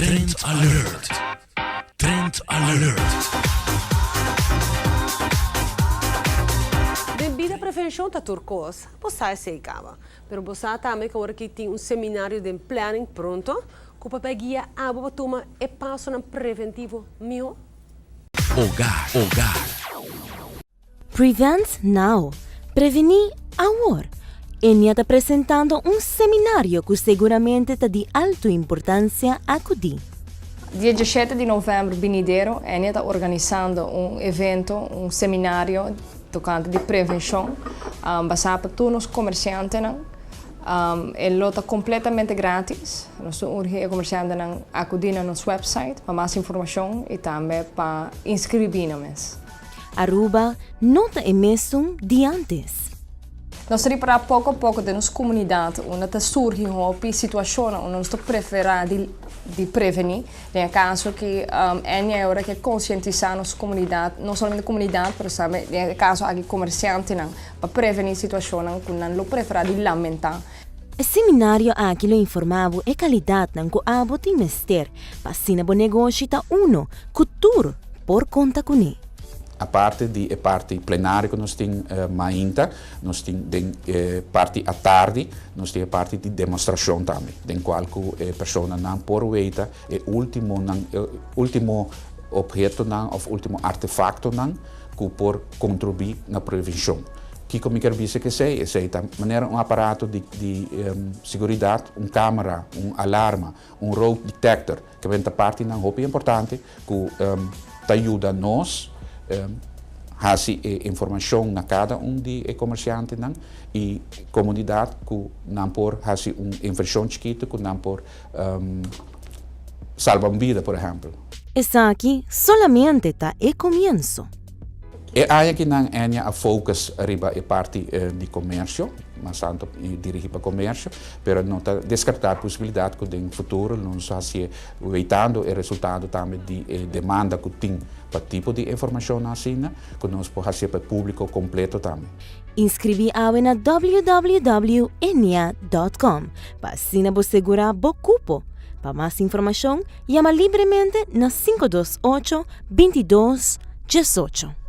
Trend Alert! Trend Alert! Den bida prevencion ta tur cos, bo sa esey caba. Pero bo sa tambe cu ora ki tin un seminario den planning pronto, cu pa bay guia abo pa tuma e pasonan preventivo miho? Hogar, hogar. Prevent Now, Prevení Awor! Enia ta presentando un seminario cu seguramente ta di alto importancia acudí. Dia diesshete di novèmber binidero Enia ta organisando un evento, un seminario tokante di prevenshon basá pa tur nos komersiantenan. E lo ta kompletamente grátis. Nos ta urgi e komersiantenan akudí na nos wèpsait pa mas informashon i tambe pa inskribí nan mes. Aruba no ta e mesun di antes. Nos ta ripará poko a poko den nos komunidat unda ta surgi hopi situashonnan unda nos ta preferá di di prevení. Den e kaso aki Enia e ora ke konsientisá nos komunidat, no solamente komunidat pero tambe den e kaso aki komersiantenan pa prevení situashonnan ku nan lo preferá di lamentá. E seminario aki lo informá bo e kalidatnan ku abo tin mester pa asina bo negoshi ta uno ku tur por konta kuné. Aparte di e parti plenario ku nos tin mainta, nos tin den e parti atardi, nos tin e parti di demostrashon tambe, den kual ku e personanan por weita e ultimonan, e ultimo ophetonan òf ultimo artefaktonan ku por kontribuí na prevenshon. Kiko mi kier bisa ku esei? Esei ta manera un aparato di di seguridat, un kamera, un alarma, un rook detector, ke ben ta partinan hopi importante ku ta yuda nos hasi e informashon na kada un di e komersiantenan i komunidat ku nan por hasi un invershon chikitu ku nan por salba un bida, por ehèmpel. Esaki solamente ta e komienso. E aña ki nan Enya a focus riba e parti di comercio, mas tanto dirigi pa comercio, pero no ta descarta e posibilidad cu den futuro nos hacié weitando e resultado tambe di e demanda cu tin pa tipo di informacionnan asina, cu nos por hacié pa e publico completo tambe. Inscribi awe na www enya dot com pa asina bo segura bo cupo. Pa mas informacion yama libremente na 528 22 18.